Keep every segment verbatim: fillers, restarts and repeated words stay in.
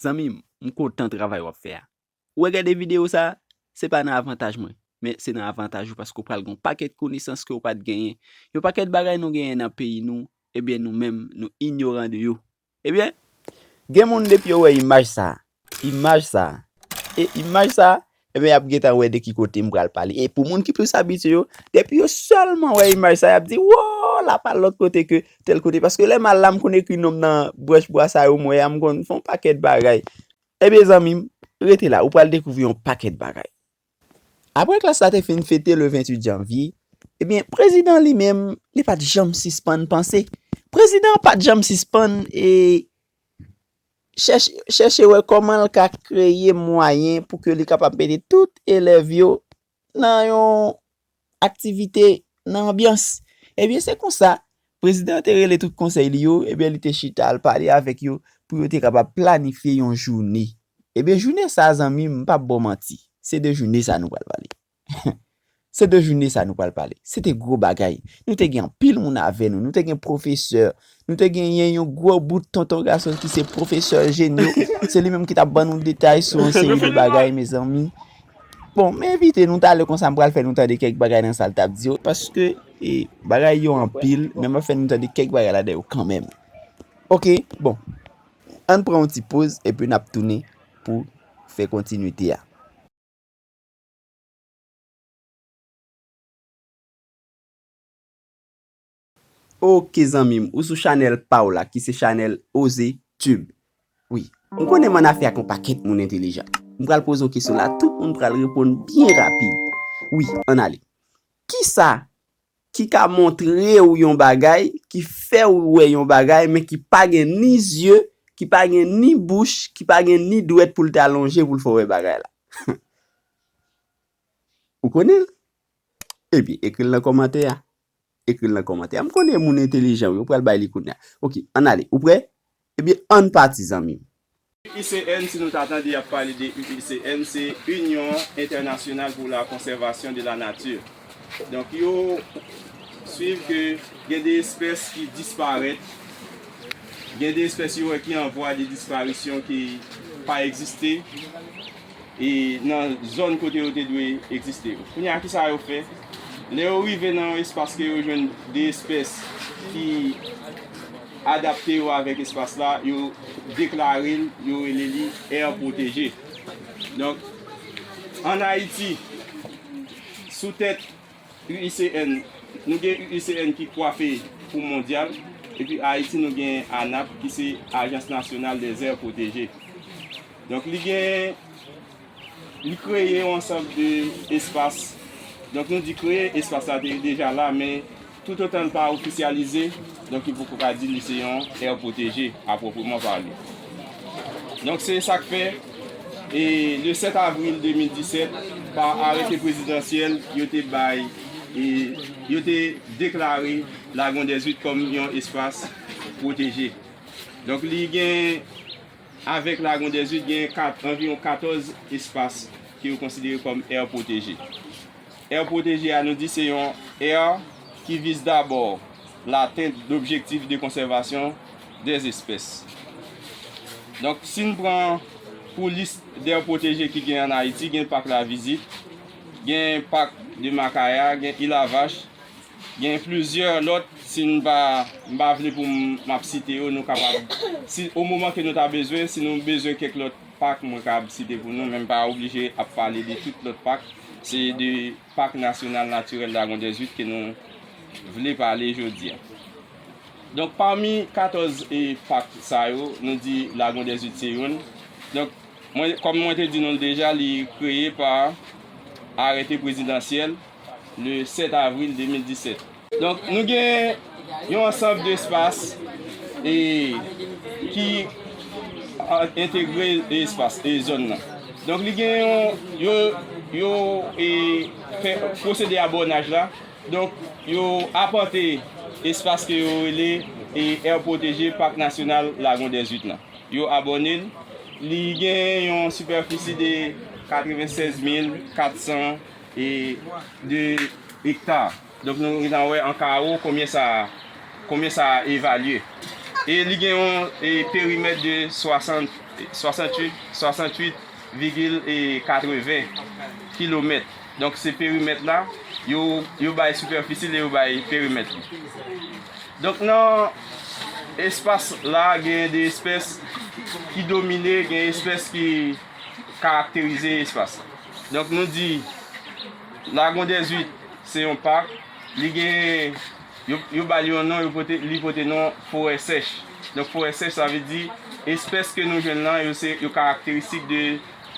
Zanmi m, m kontan travay w ap fè a. Ou wè gade videyo sa, se pa nan avantaj mwen, men se nan avantaj ou paske w pral gen yon pakèt konesans ke w pa t genyen. Yon pakèt bagay nou genyen nan peyi nou, ebyen nou menm, nou inyoran de yo. Ebyen, gen moun depi yo wè imaj sa, imaj sa, e imaj sa, ebyen y ap gentan wè de ki kote m pral pale. E pou moun ki plis abitye yo, depi yo sèlman wè imaj sa, y ap di, wo, l ap al lòt kote ke tèl kote. Paske lè m al la, m konn ekri non m nan branch bwa sa yo, m wè a, m konn fè yon pakèt bagay. Ebyen, zanmi m, rete la, ou pral dekouvri yon pakèt bagay. Apre klas la te fin fete le venntuit janvye, ebyen, prezidan li menm, li pa t janm sispann panse. Prezidan an pa t janm sispann e chèche, chèche wè kòman l ka kreye mwayen pou ke li kapab mete tout elèv yo nan yon aktivite, nan anbyans. Ebyen, se konsa, prezidan an te rele tout konsèy li yo, ebyen, li te chita al pale avèk yo pou yo te kapab planifye yon jounen. Ebyen, jounen sa, zanmi m, m p ap ba w manti. Se de jounen sa nou pral pale. Se de jounen sa nou pral pale. Se te gwo bagay. Nou te gen anpil moun avè nou. Nou te gen pwofesè. Nou te genyen yon gwo bout tonton gason ki se pwofesè Jenyo. Se li menm ki t ap ban nou detay sou yon seri de bagay, mezanmi. Bon, m envite nou talè konsa, m pral fè nou tande kèk bagay nan sa l t ap di yo, paske, e, bagay yo anpil, men m ap fè nou tande kèk bagay ladan yo kanmenm. Oke, bon. Ann pran yon ti poz, epi n ap tounen pou fè kontinite a. Oke, zanmi m, ou sou chanèl pa w la, ki se chanèl Oze Tube. Wi, m konnen m annafè ak yon pakèt moun entèlijan. M pral poze yon kesyon la, tout moun pral reponn byen rapid. Wi, ann ale. Kisa ki ka montre w yon bagay, ki fè w wè yon bagay, men ki pa gen ni zye, ki pa gen ni bouch, ki pa gen ni dwèt pou l ta lonje pou l fè w wè bagay la? Ou konnen l? Ebyen, ekri l nan kòmantè a. Ekri l nan kòmantè a. M konnen moun entèlijan, wi, yo pral bay li kounye a. Oke, ann ale. Ou prè? Ebyen, ann pati, zanmi m. U I C N, si nou ta tande y ap pale de U I C N, se Union Internationale pour la Conservation de la Nature. Donk, yo swiv ke gen de espès ki disparèt, gen de espès yo wè ki an vwa de disparisyon ki pa egziste e nan zòn kote yo te dwe egziste. Kounye a, kisa yo fè? Lè yo rive nan yon espas ke yo jwenn de espès ki adapte yo avèk espas la, yo deklare l, yo rele li aire protégée. Donk, ann Ayiti, sou tèt U I C N, nou gen U I C N ki kwafe pou mondyal, epi Ayiti, nou gen ANAP, ki se Agence Nationale des Aires Protégées. Donk, li gen, li kreye yon ansanm de espas. Donk, nou di kreye, espas la te deja la, men toutotan l pa ofisyalize, donk, li poko ka di li se yon aire protégée, à proprement parler. Donk, se sa k fè, e, le sèt avril de mil disèt, pa arete prezidansyèl, yo te bay, e, yo te deklare Lagon dèzuit kòm yon espas pwoteje. Donk, li gen, avèk Lagon dèzuit, gen kat, anviwon katòz espas ke yo konsidere kòm aire protégée. Aire protégée a, nou di se yon aire qui vise d'abord l'atteinte d'objectifs de conservation des espèces. Donk, si n pran pou lis d'aires protégées ki gen ann Ayiti, gen Pak Lavizit, gen Pak de Makaya, gen Ilavach, gen plizyè lòt, si n pa, m pa vle pou m, m ap site yo, nou kapab, si, o moman ke nou ta bezwen, si nou bezwen kèk lòt pak, mwen kab site pou nou, men m pa oblije ap pale de tout lòt pak. Se de Pak Nasyonal Natirèl Lagon dèzuit ke nou vle pale jodi a. Donk, pami katòz, e, pak sa yo, nou di Lagon dèzuit se youn. Donk, mwen, kòm mwen te di nou l deja, li kreye pa arete prezidansyèl le sèt avril de mil disèt. Donk, nou gen yon ansanm de espas, e, ki, a, entegre espas, e, zòn nan. Donk, li gen yon, yo, yo, e, fè, pwosede a bònaj la. Donk, yo apante espas ke yo rele, e, aire protégée Parc National Lagon dèzuit lan. Yo abòne l. Li gen yon sipèfisi de katrevennsèz mil kat san e de ekta. Donk, nou gentan wè an kawo konbyen sa, konbyen sa evalye. E li gen yon, e, perimèt de swasant swasanntuit, swasanntuit vigil katreven kilomèt. Donk, se perimèt la, yo, yo bay sipèfisi l e yo bay perimèt li. Donk, nan espas la, gen de espès ki domine, gen espès ki karakterize espas la. Donk, nou di, Lagon dèzuit, se yon pak, li gen, yo, yo ba l yon non, yo pote, li pote non forè sèch. Donk, forè sèch, sa vle di, espès ke nou jwenn lan, yo se, yo karakteristik de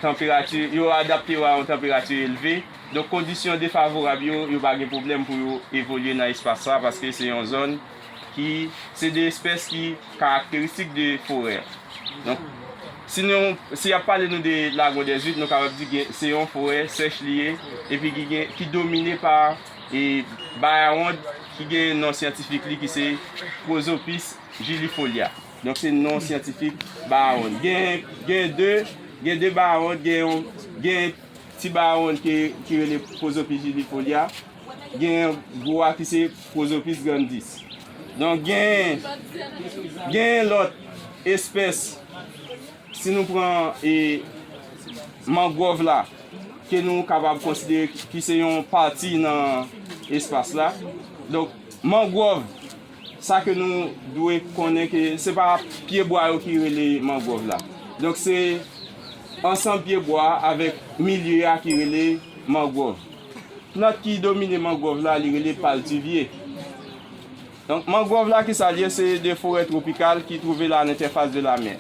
tanperati, yo adapte yo a yon tanperati elve. Donk, kondisyon defavorab yo, yo pa gen pwoblèm pou yo evolye nan espas sa, paske se yon zòn ki, se de espès ki karakteristik de forè. Donk, si nou, si y ap pale nou de Lagon dèzuit, nou kapab di gen, se yon forè sèch li ye, epi ki gen, ki domine pa, e, bay a wonn, ki gen non syantifik li ki se Prosopis gilifolia. Donk, se non syantifik bay a wonn. Gen, gen de, gen de bay a wonn, gen yon, gen ti bay a wonn ki, ki rele Prosopis gilifolia, gen gwo a ki se Prosopis grandis. Donk, gen, gen lòt espès, si nou pran, e, mangwòv la, ke nou kapab konsidere ki se yon pati nan espas la. Donk, mangwòv, sa ke nou dwe konnen ke se pa pyebwa yo ki rele mangwòv la. Donk, se ansanm pyebwa avèk milye a ki rele mangwòv. Plant ki domine mangwòv la, li rele paltivye. Donk, mangwòv la, ki sa l ye? Se de forè twopikal ki twouve l a lentèfas de la mè,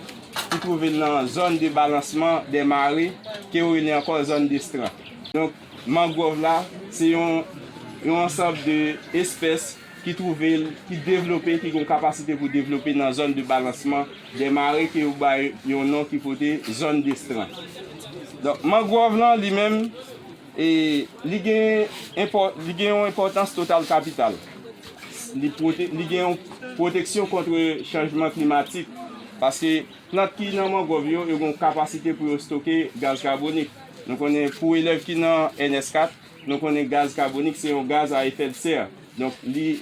ki twouve l nan zòn de balansman dè mare, ke yo rele ankò zòn de stran. Donk, mangwòv la, se yon, yon ansanm de espès ki twouve l, ki devlope, ki gen kapasite pou devlope nan zòn de balansman dè mare, ke yo bay yon non ki pote zòn de stran. Donk, mangwòv lan, li menm, e, li gen enpò-, li gen yon enpòtans total kapital. Li pwote-, li gen yon pwoteksyon kont chanjman klimatik, paske plant ki nan mangwòv yo, yo gen yon kapasite pou yo stoke gaz kabonik. Nou konnen, pou elèv ki nan N S kat, nou konnen gaz kabonik se yon gaz a efè de sè. Donk, li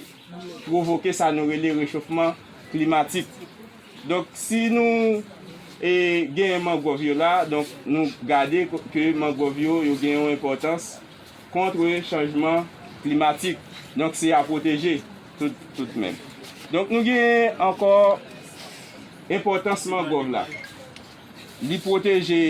pwovoke sa nou rele rechofman klimatik. Donk, si nou, e, gen mangwòv yo la, donk, nou gade ko-, ke mangwòv yo, yo gen yon enpòtans kont chanjman klimatik. Donk, se a pwoteje tout, tout menm. Donk, nou gen ankò enpòtans mangwòv la. Li pwoteje,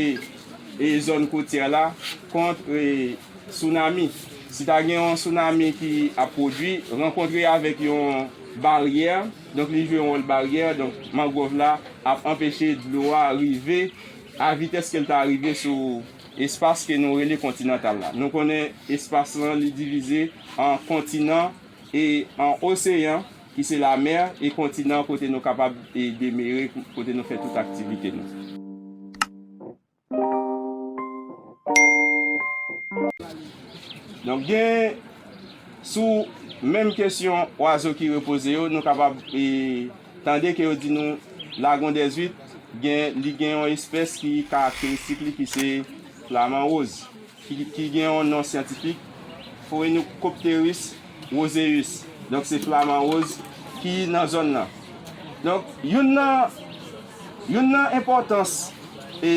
e, zòn kotyè la kont, e, tsunami. Si ta gen yon tsunami ki ap pwodui, rankontre avèk yon baryè, donk li jwe yon wòl baryè, donk mangwòv la ap anpeche dlo a rive a vitès ke l ta rive sou espas ke nou rele kontinantal la. Nou konnen espas lan, li divize an kontinan e an oseyan, ki se lamè, e kontinan kote nou kapab, e, demere, kote nou fè tout aktivite nou. Donk, gen, sou menm kesyon wazo ki repoze yo, nou kapab, e, tande ke yo di nou Lagon dèzuit, gen, li gen yon espès ki karakteristik li, ki se flaman woz, ki, ki gen yon non syantifik, Phoenicopterus roseus. Donk, se flaman woz ki nan zòn nan. Donk, youn nan, youn nan enpòtans, e,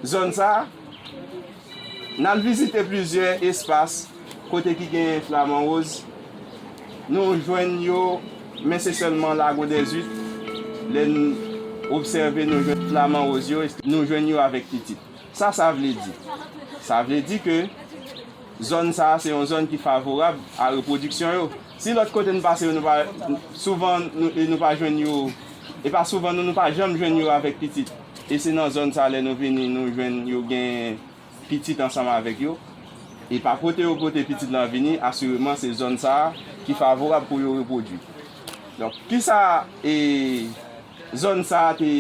zòn sa a, n al vizite plizyè espas kote ki gen flaman woz. Nou jwenn yo, men se sèlman Lagon dèzuit, lè n obsève, nou jwenn flaman woz yo, nou jwenn yo avèk pitit. Sa sa vle di? Sa vle di ke zòn sa a se yon zòn ki favorab a repwodiksyon yo. Si lòt kote n pase yo, nou pa, souvan, nou, e nou pa jwenn yo, e pa souvan, nou, nou pa janm jwenn yo avèk pitit. E se nan zòn sa a, lè nou vini, nou jwenn yo gen pitit ansanm avèk yo, e pa kote yo pote pitit lan vini, asireman se zòn sa a ki favorab pou yo repwodui. Donk, kisa, e, zòn sa a te,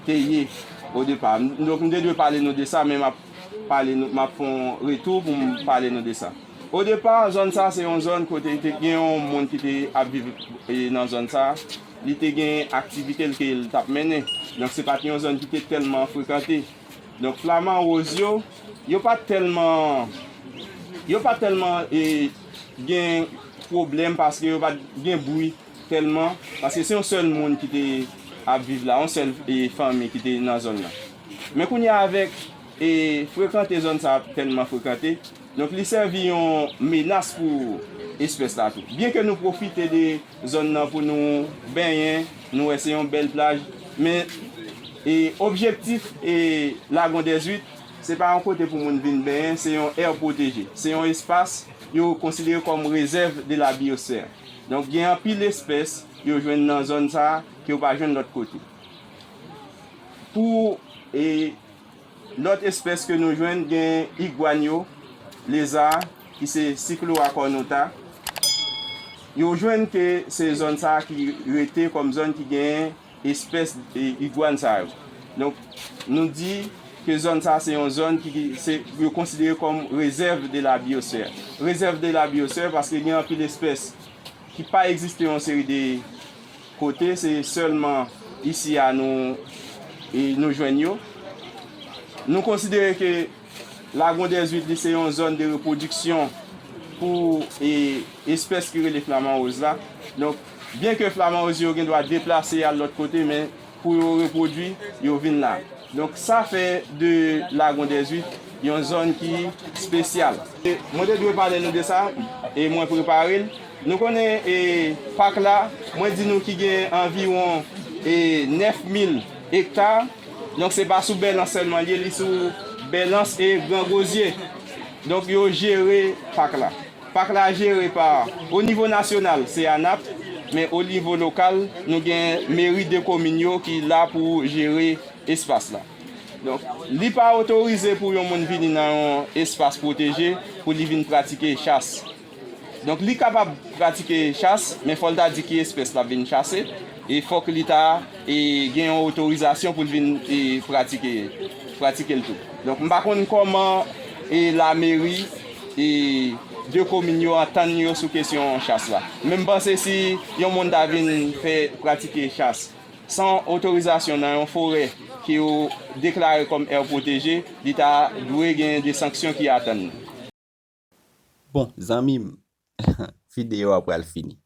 te ye o depa? Donk, m te dwe pale nou de sa, men m ap pale nou, m ap fè yon retou pou m pale nou de sa. O depa, zòn sa a se yon zòn kote te gen yon moun ki te ap viv, e, nan zòn sa a. Li te gen aktivite l ke l t ap mennen. Donk, se pa t yon zòn ki te tèlman frekante. Donk, flaman woz yo, yo pa t tèlman, yo pa t tèlman, e, gen pwoblèm paske yo pa t gen bri tèlman, paske se yon sèl moun ki te, ap viv la, yon sèl e, fanmi ki te nan zòn nan. Men kounye a avèk e, frekante zòn sa ap tèlman frekante, donk li sèvi yon menas pou espès la tou. Byenke nou pwofite de zòn nan pou nou benyen, nou wè se yon bèl plaj, men e, objektif e, Lagon dèzuit, se pa yon kote pou moun vin benyen, se yon aire protégée. Se yon espas yo konsidere kòm réserve de la biosphère. Donk gen anpil espès yo jwenn nan zòn sa a ke yo pa jwenn lòt kote. Pou e, lòt espès ke nou jwenn, gen igwàn yo, leza, ki se Cycloa cornuta. Yo jwenn ke se zòn sa a ki rete kòm zòn ki gen espès e, igwàn sa yo. Donk nou di ke zòn sa a se yon zòn ki, ki se, yo konsidere kòm réserve de la biosphère. Réserve de la biosphère paske gen anpil espès ki pa egziste yon seri de kote, se sèlman isi a nou e, nou jwenn yo. Nou konsidere ke Lagon dèzuit li se yon zòn de repwodiksyon pou e, espès ki rele flaman woz la. Donk byenke flaman woz yo gen dwa deplase al lòt kote, men pou yo repwodui, yo vin la. Donk sa fè de Lagon dèzuit yon zòn ki espesyal. E, mwen te dwe pale nou de sa e mwen prepare l. Nou konnen e, pak la, mwen di nou ki gen anviwon e, nèf mil ekta. Donk se pa sou Bèlans sèlman li ye, li sou Bèlans e Gran Gwozye. Donk yo jere pak la. Pak la jere pa, o nivo nasyonal, se ANAP, men o nivo lokal, nou gen meri de komin yo ki la pou jere espas la. Donk li pa otorize pou yon moun vini nan yon espas pwoteje pou li vin pratike chas. Donk li kapab pratike chas, men fò l ta di ki espès l ap vin chase, e fòk li ta e, gen yon otorizasyon pou l vin e, pratike, pratike l tou. Donk m pa konn kòman e, lameri e, de komin yo antann yo sou kesyon chas la. Men m panse si yon moun ta vin fè pratike chas san otorizasyon nan yon forè ke yo deklare kòm aire protégée, li ta dwe gen de sanksyon ki atann li. Bon, zanmi m, videyo a pral fini.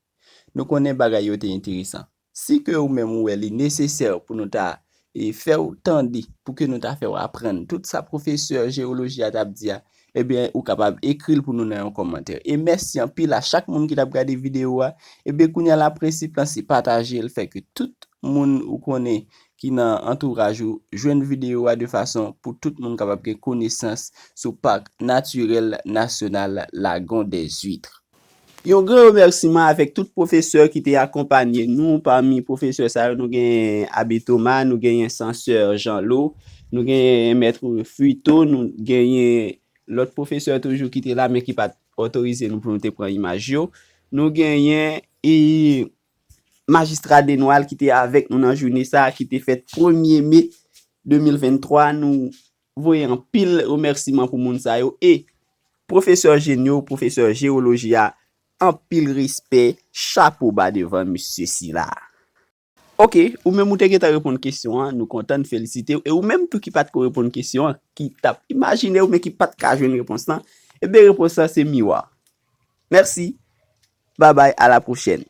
Nou konnen bagay yo te enteresan. Si ke ou menm ou wè li nesesè pou nou ta e, fè w tande, pou ke nou ta fè w aprann tout sa pwofesè jewoloji a t ap di a, ebyen, ou kapab ekri l pou nou nan yon kòmantè. E mèsi anpil a chak moun ki t ap gade videyo a. Ebyen, kounye a la, prensip lan se pataje l, fè ke tout moun ou konnen ki nan antouraj ou jwenn videyo a de fason pou tout moun kapab gen konesans sou Parc Naturel National Lagon des Huîtres. Yon gran remèsiman avèk tout pwofesè ki te akonpanye nou. Pami pwofesè sa yo, nou genyen Abbé Thomas, nou genyen Sansè Jeanlot, nou genyen Mèt Fuito, nou genyen lòt pwofesè toujou ki te la, men ki pa t otorize nou pou nou te pran imaj yo. Nou genyen e, Majistra Denoil ki te avèk nou nan jounen sa a ki te fèt premye me de mil venntwa. Nou voye anpil remèsiman pou moun sa yo. E pwofesè Genio, pwofesè jewoloji a, anpil respè, chapo ba devan mesye sila. Oke, ou menm ou te gentan reponn kesyon an, nou kontan, n felisite w. E ou menm tou ki pa t ko reponn kesyon an, ki t ap imajine w men ki pa t ka jwenn repons lan, ebyen repons lan se miwa. Mèsi. Babay, a la pwochèn.